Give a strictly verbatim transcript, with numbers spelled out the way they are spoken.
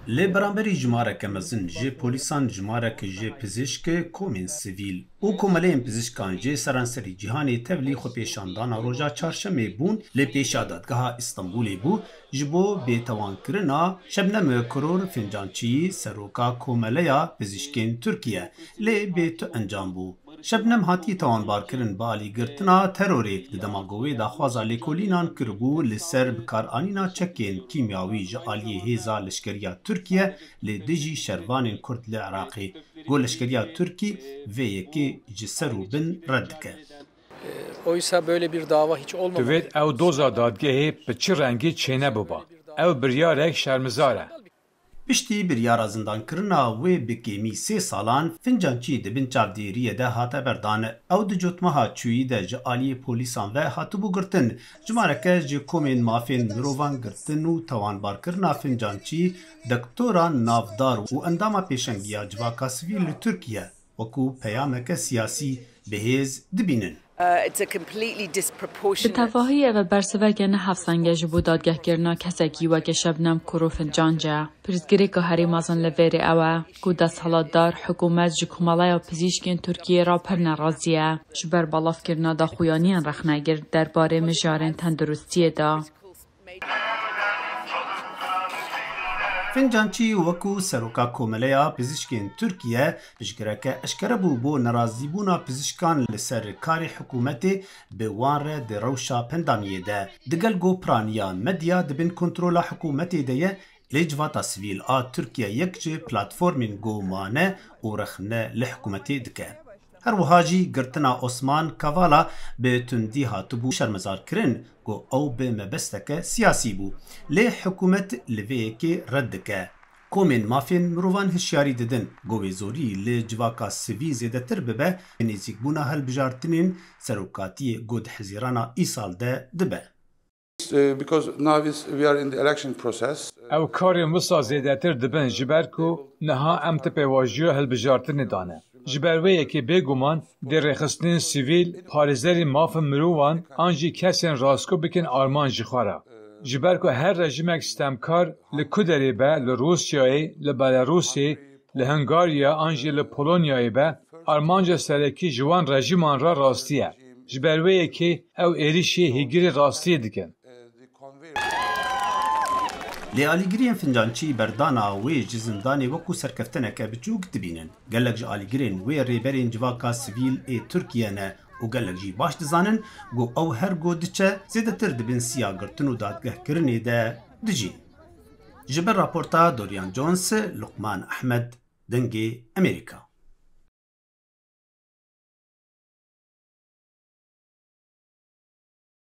Lê beramberî jimareke mezin ji polîsan, jimarek ji pizişk, komên sivîl û komeleyên pizişkan ji seranserî cîhanê tevlî xwepêşandana roja çarşemê bûn, li pêşiya dadgeha Îstanbulê bû ji bo bêtewankirina Şebnem Kuror Fincancî, seroka Komeleya Pizişkên Tirkiye, lê bê tu encam bû. Şebnem hatiye tawanbarkirin bi alîgirtina terorê, di dema ku wê daxwaza lêkolînan kiribû li ser bikaranîna çekên kîmyawî ji aliyê hêza leşkeriya Tirkiye li dijî şervanên Kurd li Iraqê. Ku leşkeriya Tirkî vê yekê ji ser û bin red dike. Oysa böyle bir dava hiç olmamalıydı. Divêt ew doza dadgehê bi çi rengî çênebiba. Ew biryarek şermizar e. Piştî biryara zindankirina wê bi kêmî sê salan, Fincancî di bin çavdêriyê de hate berdan. Ew di cotmeha çûyî de ji aliyê polîsan ve hatibû girtin. Jimareke ji komên mafên mirovan girtin û tawanbarkirina Fincancî, doktora navdar û endama pêşengiya civaka sivîl li Tirkiye wekû peyameke siyasî bi hêz dibînin. Bi tevahî ev e bersiveke ne hevseng e ji bo dadgehkirina kesekî weke Şebnem Kuro Fincanc e. Pirsgirêka herî mezin li vêrê ew e ku desthilatdar, hikûmet ji Komeleya Pizîşkên Tirkiyê re pir nerazî ye ji ber belavkirina daxuyaniyên rexnegir derbarê mijarên tenduristiyê de. Fincancî wekû seroka Komeleya Pizîşkên Tirkiye piştgireke eşkere bû bo nerazîbûna pizîşkan li ser karê hikûmetê bi wan re di rewşa pendamiyê de. Digel ku piraniya medya di bin kontrola hikûmetê de ye, lê civata sivîl a Tirkiye yek ji platformên ku mane û rexne li hikûmetê dike. Her wiha jî girtina Osman Kavala bi tundî hatibû şermezarkirin ku ew bi mebesteke siyasî bû. Lê hikûmet li vê yekê red dike. Komên mafên mirovan hişyarî didin ku wê zorî li civaka sivîl zêdetir bibe, bi nêzîkbûna hilbijartinên serokatiyê ku di Hezîrana îsal de dibe. Because now is we are in the election process. Ew karên wisa zêdetir dibin ji ber ku niha em di pêvajoya hilbijartinê de ne. Ji ber wê yekê bêguman dê rêxistinên sivîl, parêzerên mafên mirovan an jî kesên rastgo bikin armanc ji xwe re. Ji ber ku her rejimek stemkar li ku derê be, li Rûsyayê, li Belarusê, li Hungarya an jî li Polonyayê be, armanca serekî ji wan rejîman re rastî ye. Ji ber wê yekê ew êrîşê hîgirê rastiyê dikin. Lê alîgiriyên Fincancî berdana wê ji zindanê wekû serkeftineke biçûk dibînin. Gelek ji alîgirên wê rêberên civaka sivîl ê Tirkiye ne û gelek jî baş dizanin ku ew her ku diçe zêdetir di bin siya girtin û dadgehkirinê de dijîn. Ji ber raporta Dorian Jones, Luqman Ehmed, Dengê Amerîka.